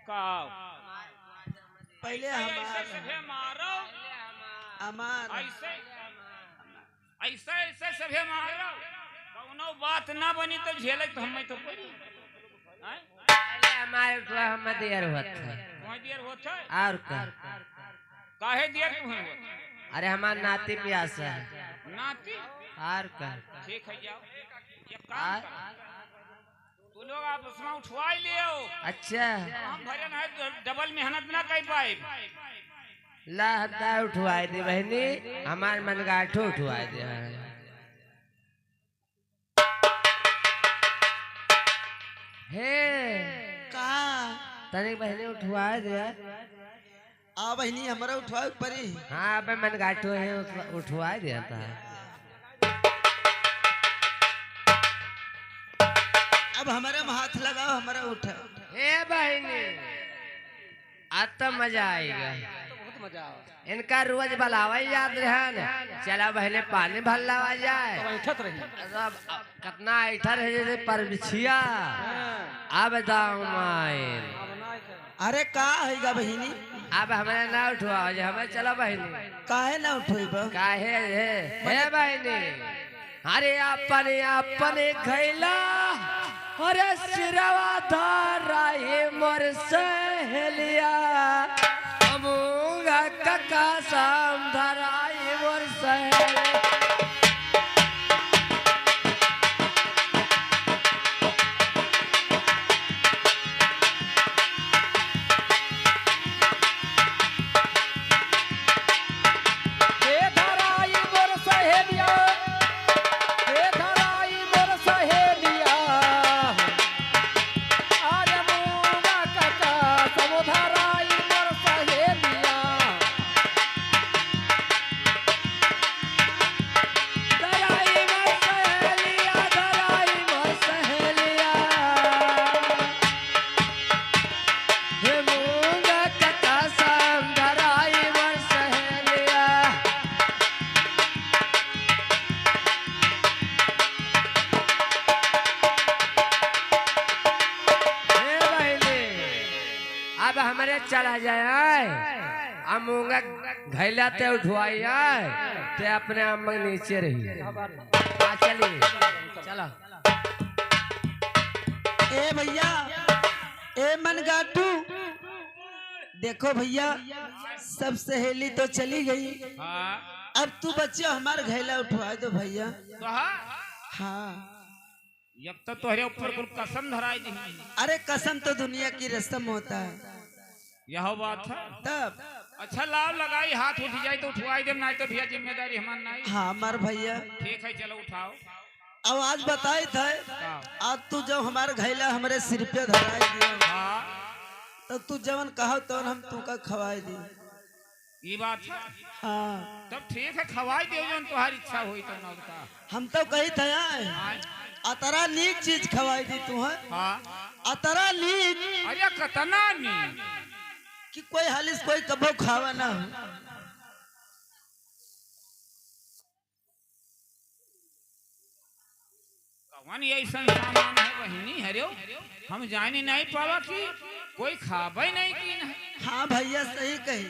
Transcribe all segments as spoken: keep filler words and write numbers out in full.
का? पहिले ऐसे, ऐसे हमार। सभे मारो। हमार। ऐसे, ऐसे, ऐसे सभे मारो। कौनो बात ना बनी तो झेले तो हमें तो पड़ी। हैं? पहिले हमार उठवा, हम देर होत है। वहीं देर होत है? और का? काहे देर तू है? अरे हमार नाती प्यास है। नाती? और का? ठीक है, जाओ। एक काम आ? करो। तू लोग आपस में उठवाई लियो। अच्छा। हम भजन है, ड-, डबल मेहनत ना कर पाए। ला, हम ता उठवाई दे बहनी, हमार मनगाठो उठवाई दे। हाँ। हे। का? तनी बहनी उठवाई दे। आ बहिनी, हमरा उठवाए के परी। हाँ, अबे मनगाठो है, उठवा-, उठवाए देता है। अब हमरा में हाथ लगाओ, हमरा उठा। ए बहिनी, आज तो मजा आएगा। बहुत मजा आवा। इनका रोज बुलावा याद रहन, चला बहने पानी भर लावा जाए। अब बैठत रही। अब कितना ऐठर है जैसे परबिछिया। हाँ। अब दाम आए। अब ना ऐठर। अरे का है गा बहिनी? अब हमें ना उठवाओ जे, हमें चला बहिनी। काहे ना उठोइबा? काहे हे, हे बहिनी? अरे अपन अपन खैला, अरे सिरवा धराई मोर सहेलिया, अमूंगा कका साम धराई मोर सहेलिया। ए धराई मोर सहेलिया, ए धराई मोर सहेलिया, अरे मूंगा कका सब धराई मोर सहेलिया। धराई मोर सहेलिया, धराई मोर सहेलिया। हे मूंगा कका साम धराई मोर सहेलिया। हे बहिनी, अब हमरे चला जाए, आ मूंगा घैला ते उठवाई आए, ते अपने आप में नीचे रही। हाँ, चलिए, चला। ए भैया, ए मनगाटू, देखो भैया, सब सहेली तो चली गई। हाँ। अब तू बच्चो हमार घैला उठवा दो भैया। तो हाँ। हाँ। अब तो तोहरे ऊपर कुल कसम धराई दी। अरे कसम तो दुनिया की रस्म होता है। यह बात है। तब। अच्छा लाव लगाई, हाथ उठ जाए तो उठवाई दे, नहीं तो भैया जिम्मेदारी हमार नहीं। हाँ, हमार भैया। ठीक है, चलो उठाओ। अब आज बताई था, हाँ। आज तू जब हमार घैला हमरे सिर पे धराई दिया, हाँ। तो तू जवन कहो तवन हम तुमका खवाई दी। ई बात है। हाँ। तब ठीक है, खवाई दे जवन तुम्हारी इच्छा होई तो ना बता। हम तो कही था यार, हाँ। अतरा नीक चीज खवाई दी तू है। हाँ। अतरा नीक। अरे कतना नीक। कि कोई हालिस कोई कबो खावा ना हो। कवन ऐसन सामान है बहिनी, हरे हो? हम जानी नहीं पावा कि कोई खाबे नहीं की नहीं। हाँ भैया, सही कही।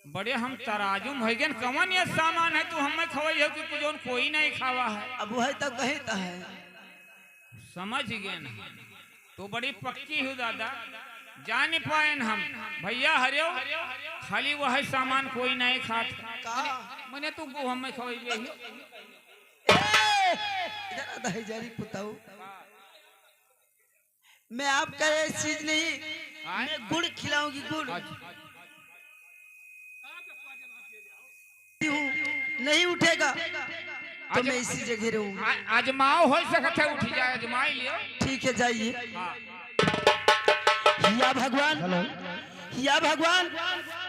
बड़े हम तराजू में होइ गए, कवन ये सामान है तू हमें खवाई हो कि कुछ जौन कोई नहीं खावा है? अब वही तो कही तो है। समझ गए ना। तो बड़ी पक्की हो दादा, जान पाएन हम। भैया हरियो, खाली वह सामान कोई नहीं खात। का? मने, मने तू को हमें खवाई दे। ए, इधर आ दहेजारी पुताऊ। मैं आपका ये चीज नहीं, आय? मैं गुड़ खिलाऊंगी, गुड़। अच्छा। हूँ, नहीं उठेगा तो आज मैं इसी जगह रहूंगा। आ-, आजमाओ, हो सकता है उठ जाए, आजमाई लियो। ठीक है, जाइए। हाँ। या भगवान, हेलो। या भगवान,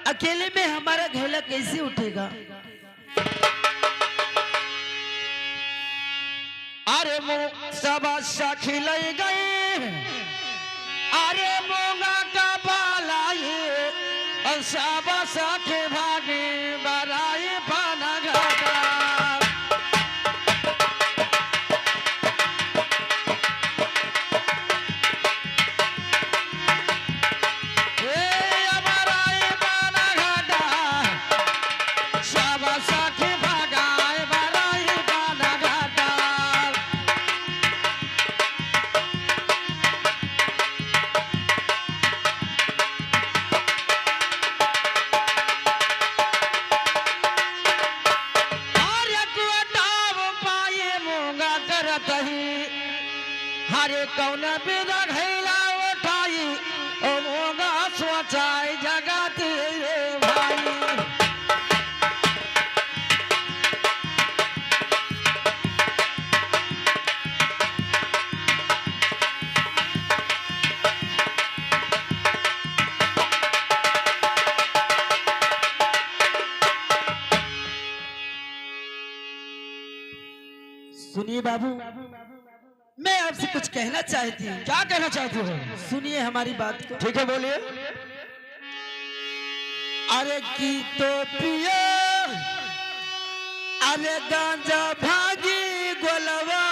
अकेले में हमारा घैला कैसे उठेगा? अरे मो-, सब सखी लई गई, अरे मूंगा का बालाई, और सब सखी भागी बराई पान घाटा। बाबू, मैं आपसे कुछ कहना चाहती हूँ। क्या कहना चाहती हो? सुनिए हमारी बात को। ठीक है, बोलिए। अरे की तो पियो, अरे गांजा भांगी गोलवा,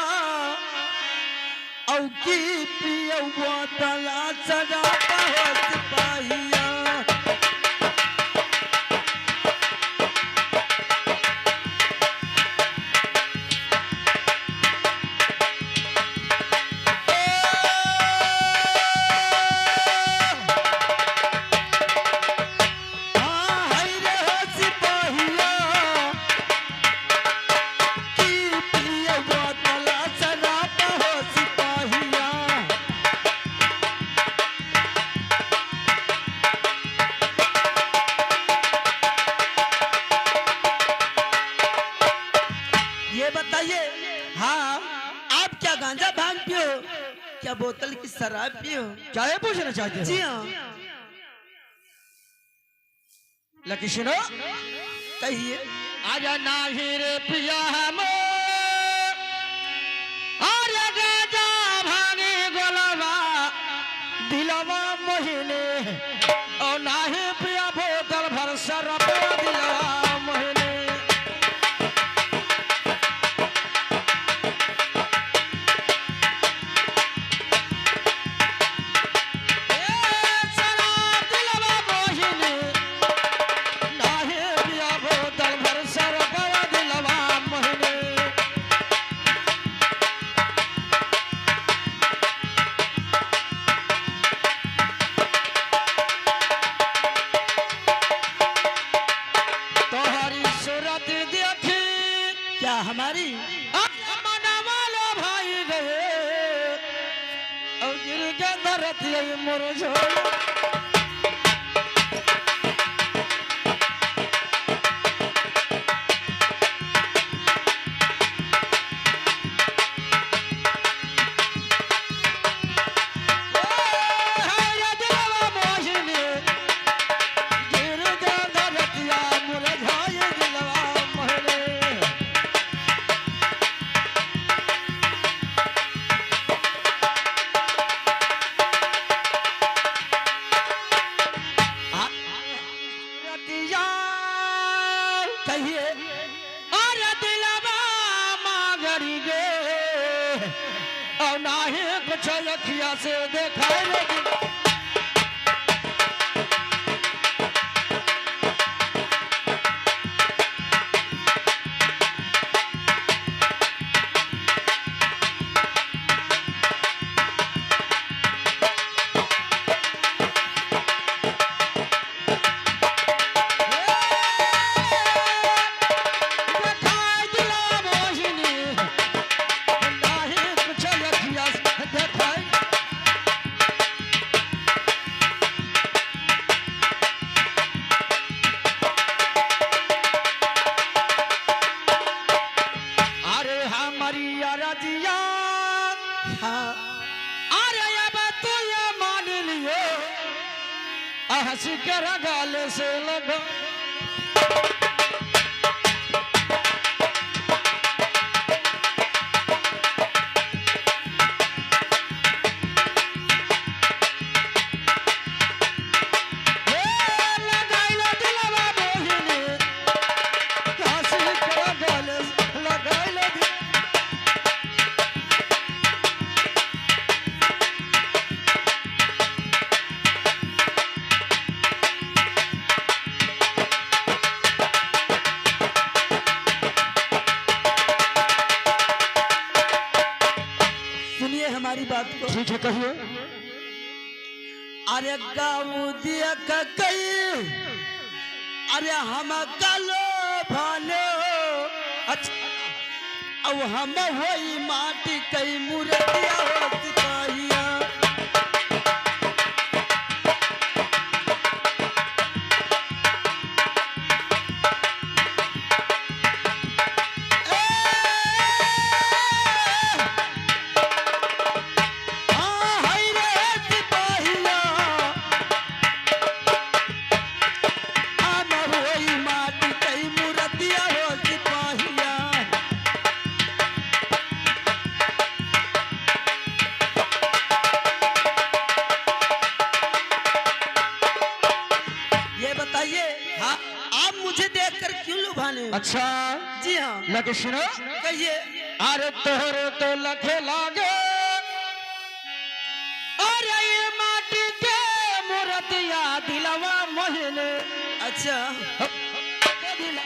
औ की पियो बोतल शराब हो सिपाहिया। ये बताइए, हाँ, आप क्या गांजा भांग पियो, क्या बोतल की शराब पियो? क्या ये पूछना चाहते हो? जी हाँ। लेकिन सुनो, कहिए। आजा नाही रे पिया हम, अरे गांजा भांगी गोलवा, दिलवा मोहिनी, और नाही पिया बोतल भर शराब, दिलवा मोहिनी। तोहरी सूरत देखी। क्या हमारी? अरे मनवा लो भाई गए, और गिर के धरती आई मुरझाई। कहिए। अरे दिलवा मांगरी गे, और नाही कुछ अखिया से देखाई रे। अरे हमारी अरजिया, हाँ। अरे अब तू ये मान लियो, हंसी के रगाले से लगा। सुनिए हमारी बात को। ठीक है, कहिए। अरे गाऊ दिया का कई, अरे हम कालो भालो, अच्छा, अब हम होई माटी कई मूर्तिया हो सिपाहिया। अच्छा। जी हाँ। लेकिन सुनो। कहिए। अरे तोहरे तो लखे लागे, अरे ये माटी के मूरतिया दिलवा मोहिनी। अच्छा। दिलवा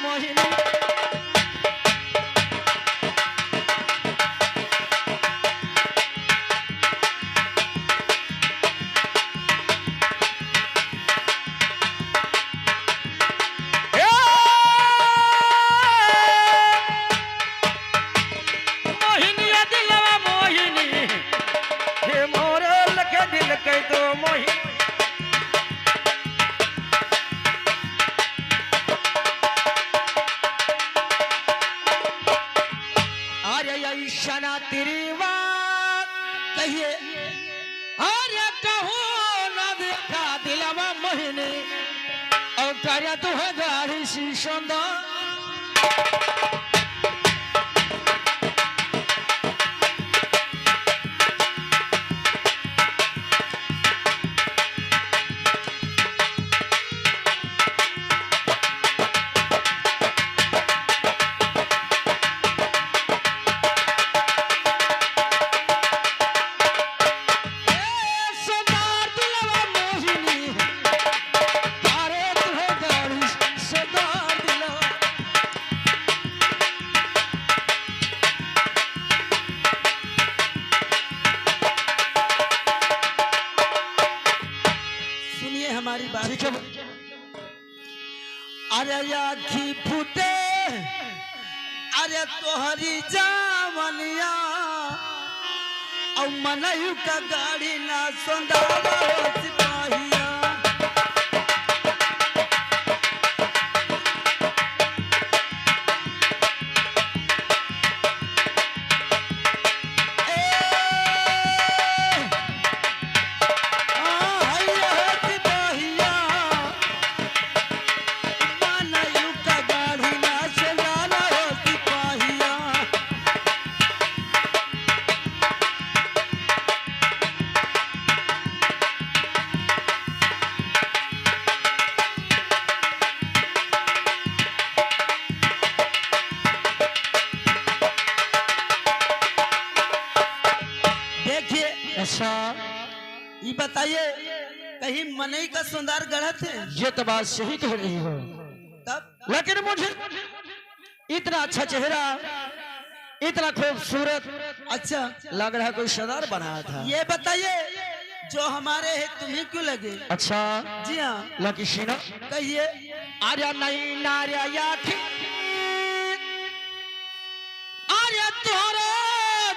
मोहिनी। मोहिनिया दिलवा मोहिनी, हे मोरे लगे दिल के तो मोहिनी। अरे ऐसना तिरिवा कहिए, अरे कहूँ न देखा दिलवा मोहिनी, और करे तू है गाड़ी सी सुंदर। सुनिए हमारी बात। ठीक है। अरे आँखी फूटे, अरे तोहरी जावनिया, औ मनयू का गाड़ी ना सोंदावा हो सिपाहिया। देखिए, अच्छा। ये बताइए, कहीं मनई का सुंदर गढ़त है? ये तो बात सही कह रही हो। तब? लेकिन मुझे इतना अच्छा चेहरा, इतना खूबसूरत। अच्छा। लग रहा है कोई सरदार बनाया था। ये बताइए, जो हमारे है तुम्हें क्यों लगे? अच्छा। जी हाँ। लकी सीना। कहिए। आर्या नहीं नार्या याखी। आर्या तोहरा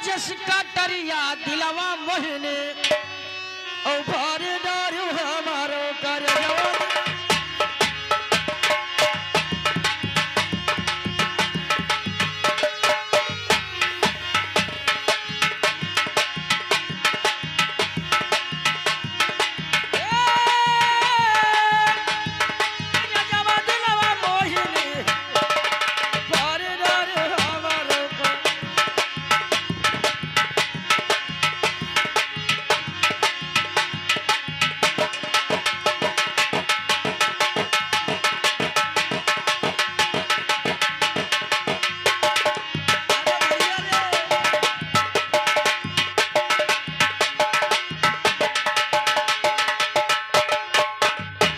जस कटरिया दिलवा मोहिनी। ओ भर डारू हमारो कर जवानी।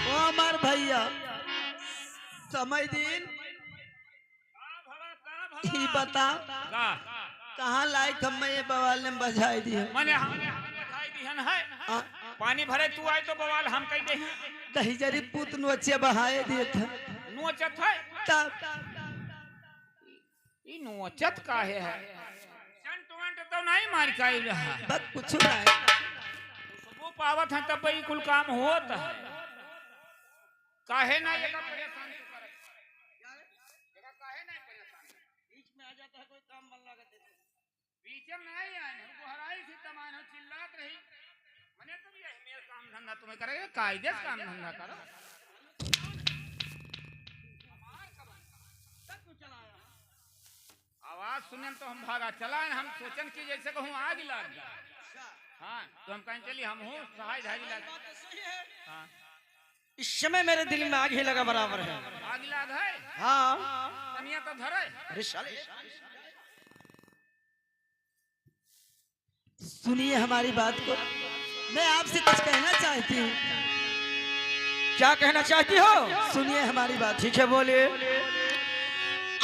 ओ हमार भैया, समय दिन ई बता, का? कहाँ लायक हम ये बवाल में बजाए दिए? मने हम बजाए दिहन है। हाँ। पानी भरे तू आए तो बवाल हम कह दे। दही जरी पूत नोचे बहाए दिए थे। नोचत है? तब। ई नोचत काहे है? सेंट वेंट तो नहीं मार के आई रहा। बस कुछ नहीं। खुशबू पावत है तब ई कुल काम होत है। काहे ना ये परेशान तू करत? काहे ना परेशान? बीच में आ जाता है कोई काम मन लागत है। बीच में नहीं आए, हम गोहराई थी तमान हो चिल्लात रही। मने तुम ये मेरे काम धंधा तुम्हें करेगा, कायदे से काम धंधा करो। आवाज सुनन तो हम भागा चला, हम सोचन कि जैसे कहूँ आग लाग गया। हाँ, तो हम कहें चलिए हम हूँ सहाय धारी लाग। हाँ। इस समय मेरे दिल में आग ही लगा बराबर है। आग लाग है? हाँ। तनिया तो धरे। अरे साले। सुनिए हमारी बात को, मैं आपसे कुछ कहना चाहती हूँ। क्या कहना चाहती हो? सुनिए हमारी बात। ठीक है, बोलिए।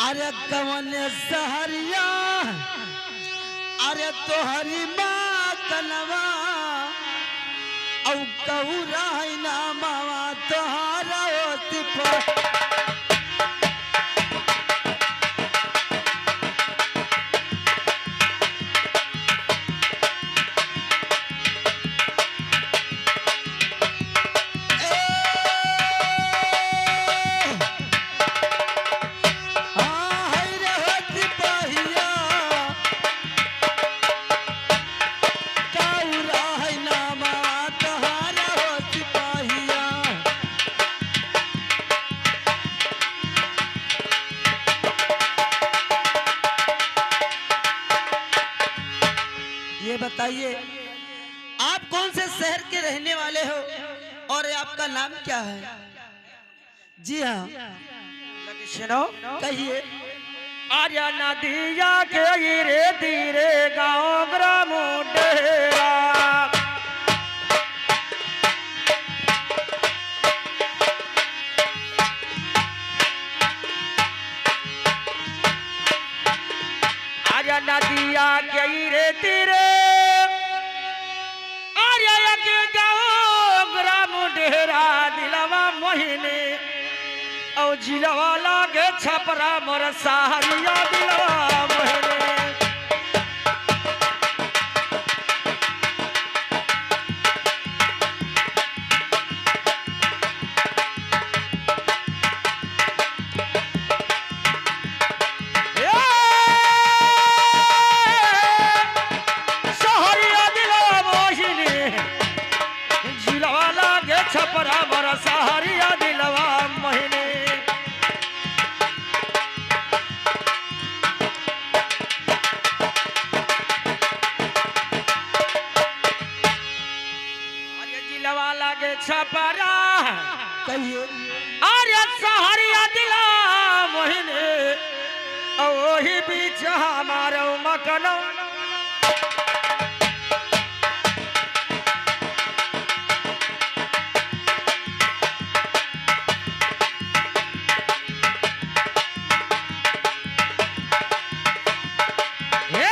अरे कवन सहरिया, अरे तोहरी माँ कनवा, औ कौरा है नामवा तोहरा होती पर। ये बताइए, आप कौन से शहर के रहने वाले हो और आपका नाम क्या है? जी हाँ। सुनो। कहिए। आर्या नदिया के रे तीरे गाँव ग्राम डेरा। आर्या नदिया के रे तीरे, आर्या के गाँव ग्राम डेरा दिलवा मोहिनी, औ जिलवा लागे छपरा मोर सहरिया दिलवा मोहिनी। ए, सहरिया दिलवा मोहिनी, जिलवा लागे छपरा मोर सहरिया दिलवा मोहिनी। अरे जिलवा लागे छपरा। कहिए। अरे सहरिया दिलवा मोहिनी, ओही बीच हमारो मकानो। हे,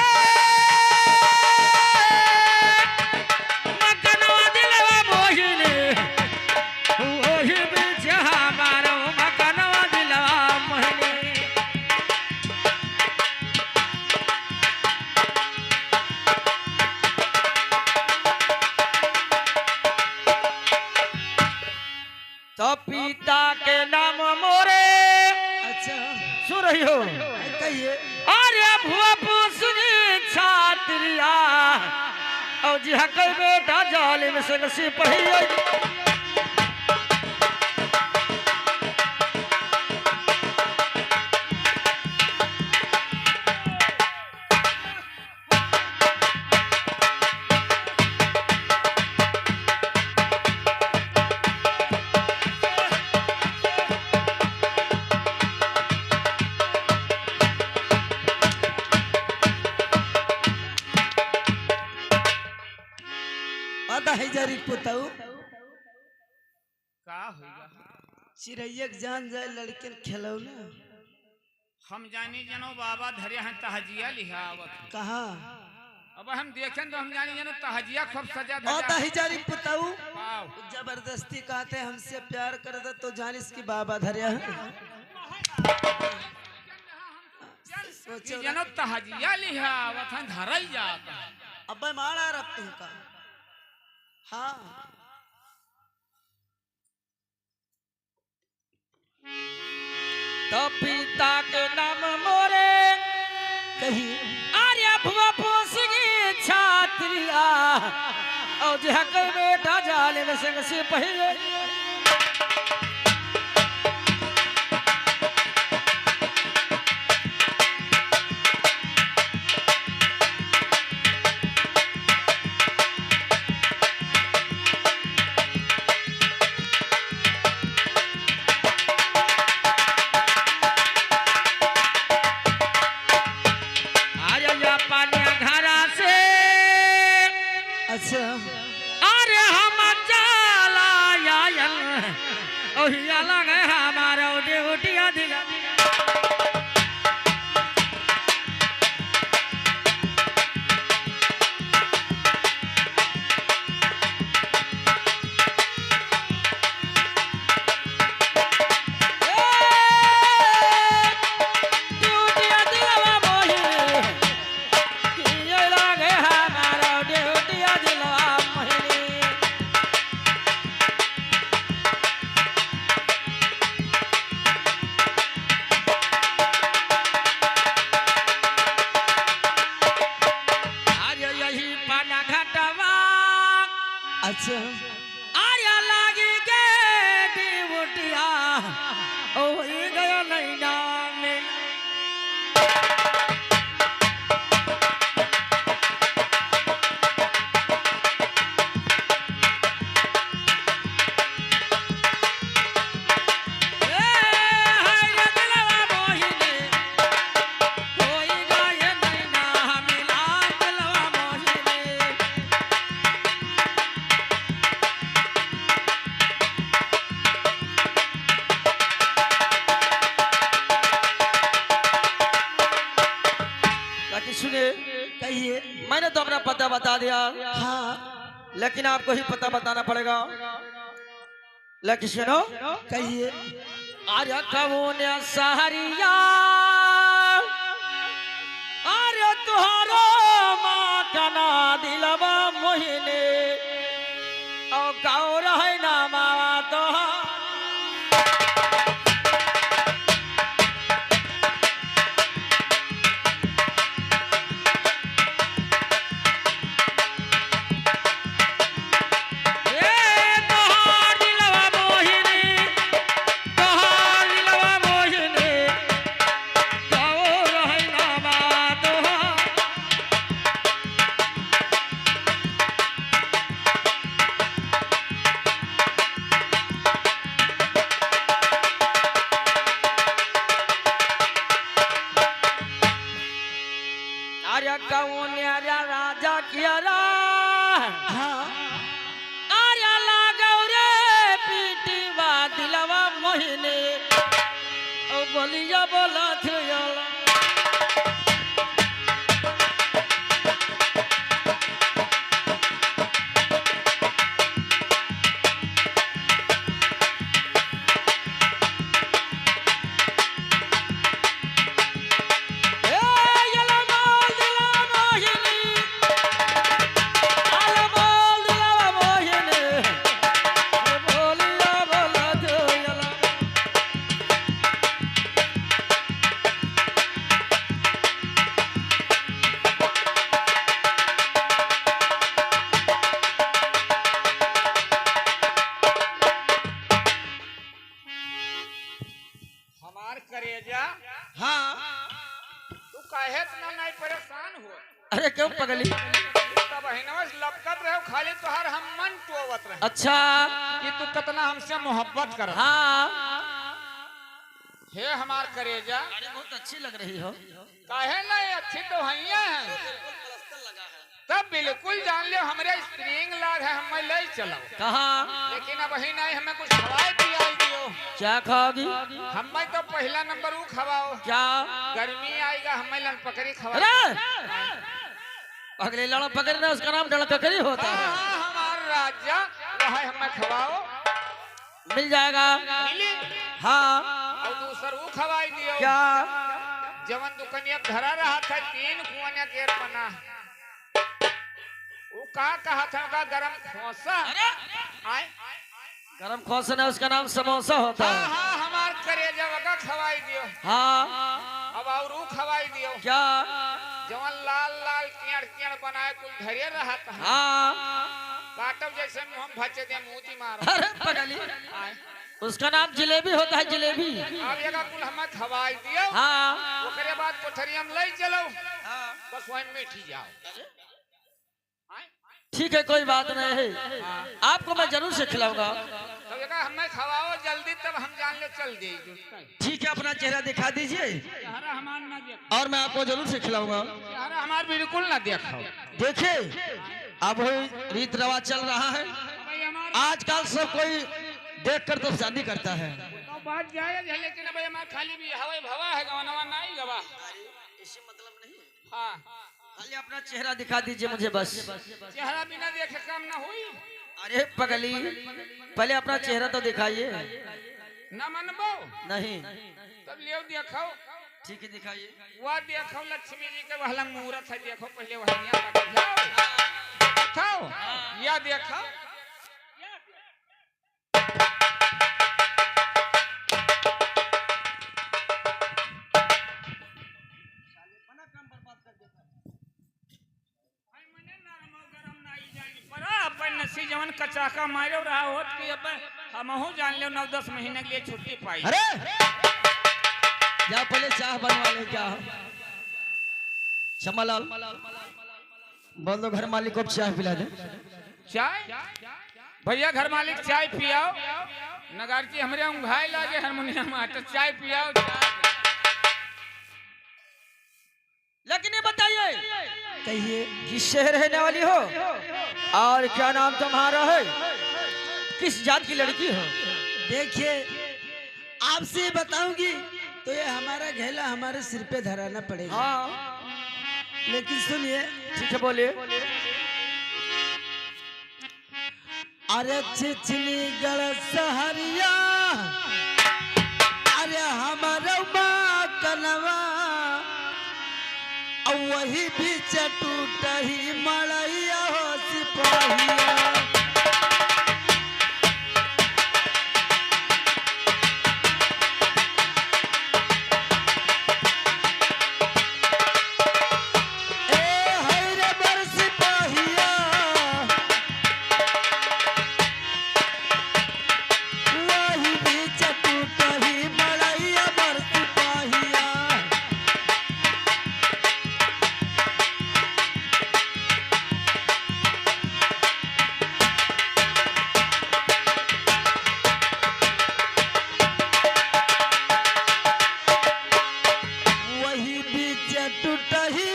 मकानवा दिलवा मोहिनी, ओही बीच हमारो मकानवा दिलवा मोहिनी। तो पिता के नाम मोरे। अच्छा। सुन रही हो? कहिए। अरे भुआ पोसनी छात्रिया, और जी हकई बेटा जालिम सिंह सिपहिया। पता है जरी पुतऊ। का होइगा? चिरैया के जान जाए लड़कन खिलौना। हम जानी जनो बाबा धरे हैं तहजिया लिहावत। कहाँ? अब हम देखें तो हम जानी जनो तहजिया खूब सजा और धजा। तही जारी पुताऊ। वाह। जबरदस्ती कहते हमसे प्यार कर दे तो जानिस कि बाबा धरे हैं। सोचो कि जनो तहजिया लिहावत हैं धरल जाता। अबे मारा रब तुमका। हाँ। तो पिता के नाम मोरे कही। आर्य भुआ पोसगी छात्रिया, और जहाँ के बेटा जालिम सिंह सिपहिया। हम चला आयल, ओही अलग हमारो ड्यूटिया दिला। अरे यही पाना घाटवा। अच्छा। अरे लागी के ड्यूटिया, ओ ही गयो नैना में। ए, हाय रे दिलवा मोहिनी, होई गए नैना मिलान दिलवा मोहिनी। ताकि सुने, कहिए। मैंने तो अपना पता बता दिया, हाँ। लेकिन आपको ही पता बताना पड़ेगा। लेकिन सुनो, कहिए। अरे कौन सहरिया, अरे तुहरो माँ कना दिलवा मोहिनी, और गौर है ना मावा तोहार। ए तोहार दिलवा मोहिनी, तोहार दिलवा मोहिनी, गौर है ना मावा तोहार। अरे कौन अरे राजा किया रा? हाँ। अरे लागौ रे पीटी बा दिलवा मोहिनी। ओ बोलिया बोला थुयला। हमार करेजा, हाँ। तू काहे इतना नहीं परेशान हो? अरे क्यों पगली? तब हिनवा से लपकत रहे, खाली तोहार हम मन टोवत रहे। अच्छा। कि तू कितना हमसे मोहब्बत कर। हाँ। हे हमार करेजा। अरे बहुत अच्छी लग रही हो। काहे नहीं, अच्छी तो हइये है। तब बिल्कुल जान लियो, हमरे spring लाग है, हमें ले चलो। कहाँ? लेकिन अबहीं नहीं, हमें कुछ खवाए पियाई दियो। क्या खाओगी? हमें तो पहला नंबर वो खवाओ। क्या? गर्मी आएगा, हमें लड़पकरी खवाओ। अरे! अगले लड़पकरी ना, उसका नाम डड़ककरी होता है। हाँ, हाँ, हमार राजा, वह हमें खवाओ। मिल जाएगा। मिली? हाँ। और दूसर वो खवाई दियो। क्या? जवन दुकनिया धरा रहा था, तीन कुआनिया गेर बना। वो का कहा था, का गरम खोसा? अरे! आए? गरम खोसा ना, उसका नाम समोसा होता है। हाँ, हाँ, हमार करेजा वगा खवाई दियो। हाँ। अब और वो खवाई दियो। क्या? जवन लाल लाल कियाड़ कियाड़ बनाए कुल धरे रहा था। हाँ। काटब जैसे मुँह में भचे दे, मुँह दी मारो। अरे पगली। आए। उसका नाम जिलेबी होता है, जिलेबी। अब एका कुल हमें खवाई दियो। हाँ। ओकरे बाद कोठरी हम ले चलो। हाँ। बस वहीं बैठी जाओ। ठीक है, कोई बात नहीं है। हाँ। आपको मैं जरूर से खिलाऊंगा। तब एका हमें खवाओ जल्दी, तब हम जान ले चल जाई। ठीक है, अपना चेहरा दिखा दीजिए। चेहरा हमार ना देखो। और मैं आपको जरूर से खिलाऊंगा। चेहरा हमार बिल्कुल ना देखो। देखिए, अब वही रीत रिवाज चल रहा है। आजकल सब कोई देखकर तो शादी करता है। तो बात जायज है, लेकिन अब हमार खाली भी हवा भवा है, गवनवा नाई गवा। अरे, ऐसे मतलब नहीं है। हाँ। खाली अपना चेहरा दिखा दीजिए मुझे बस। चेहरा बिना देखे काम ना हुई। अरे पगली, पहले अपना चेहरा तो दिखाइए। ना मनबो? नहीं। तब लेव देखो। ठीक है, दिखाइए। वह देखो लक्ष्मी जी के वहलंग मूरत है, देखो पहले वहलंगिया का देखो। देखो, या देखो। पर अपन नसी जवन कचाका मारे रहा होत कि अब हमहू जान लेव नौ दस महीने के लिए छुट्टी पाई। अरे! जा पहले चाह बनवा ले, क्या? श्यामालाल, बोल दो घर मालिक को चाह पिला दे। चाय? भैया घर मालिक चाय पियाओ। नगारची हमरे उंघाए लागे हारमोनियम में, तो चाय पियाओ, चाय। लेकिन ये बताइए, कहिए। किस शहर रहने वाली हो और क्या नाम तुम्हारा है, किस जात की लड़की हो? देखिए, आपसे बताऊंगी तो ये हमारा घेला हमारे सिर पे धराना पड़ेगा। हाँ। लेकिन सुनिए। ठीक है, बोलिए। अरे छिछलीगढ़ सहरिया, अरे हमरो माँ कनवा, अउ वही बीच टूटही मड़ैया हो सिपहिया। ए हई रे मोर सिपहिया, वही बीच टूटही मड़ैया मोर सिपहिया। वही बीच टूटही,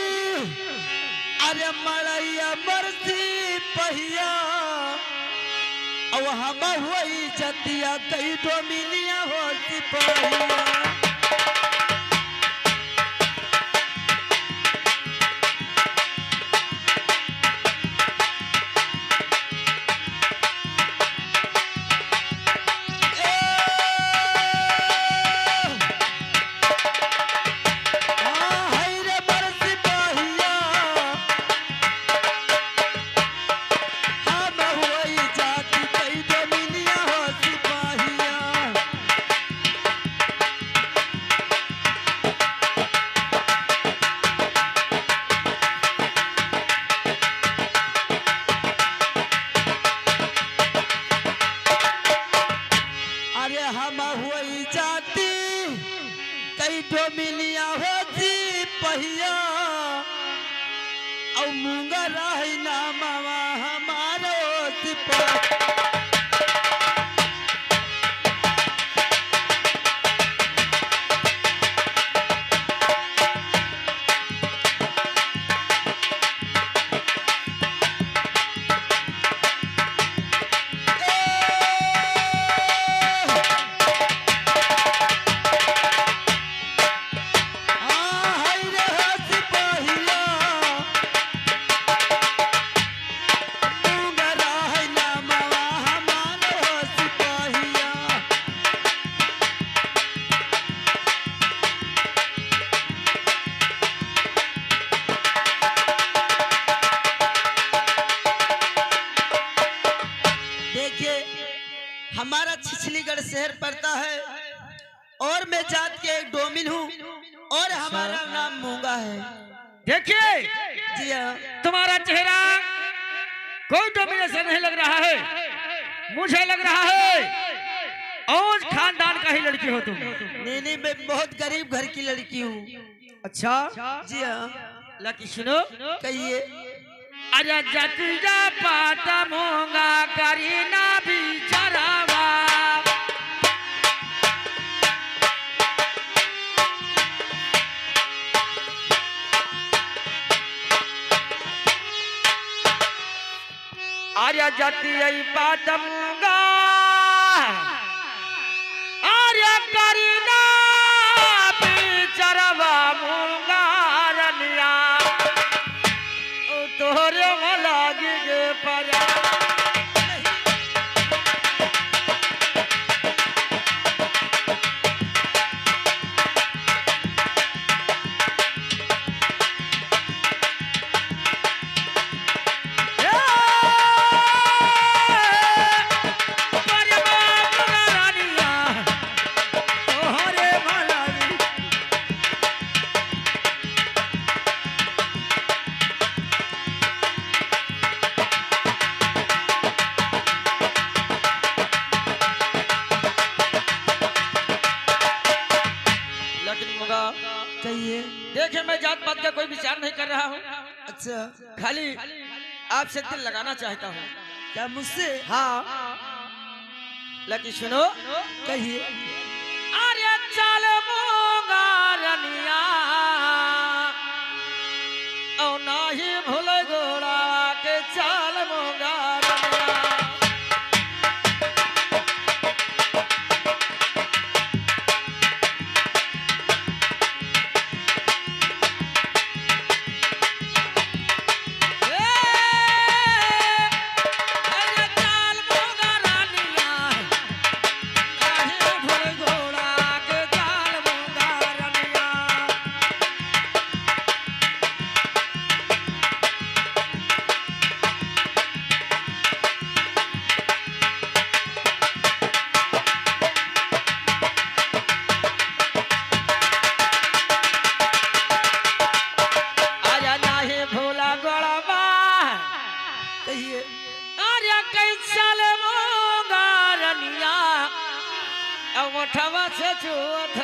अरे मड़ैया मोर सिपहिया, अब हम होई जतिया कई डोमिनिया हो सिपहिया। अरे हम होई जाती कई डोमिनिया हो सिपहिया, अउ मूंगा रही नामवा हमारो सिपहिया। देखिए, हमारा छिछलीगढ़ शहर पड़ता है और मैं जात के एक डोमिन हूँ और हमारा नाम मूंगा है। देखिए, जी हाँ। तुम्हारा चेहरा कोई डोमिन ऐसा नहीं लग रहा है, मुझे लग रहा है और खानदान का ही लड़की हो तुम। नहीं, नहीं, मैं बहुत गरीब घर की लड़की हूँ। अच्छा? जी हाँ। लकी सुनो। कहिए। अरे जतिया पाट मूंगा करी ना बिचारावा। जतियई पाटम गा, अरे करीना पिचरवा मुंगारनिया, तोहरे में लागी गे परा। लेकिन मुंगा, कहिए। देखे, मैं जात पात का कोई विचार नहीं कर रहा हूँ। अच्छा। खाली आपसे दिल लगाना चाहता हूँ। क्या मुझसे? हाँ। लेकिन सुनो। कहिए। अरे चाल मुंगारनिया, औ नाही भूल गोड़ा के चाल मुंगारनिया। अरे नाही भूला गोड़वा। कहिए। अरे कैसल मुंगारनिया, अब ओठवा से छुअत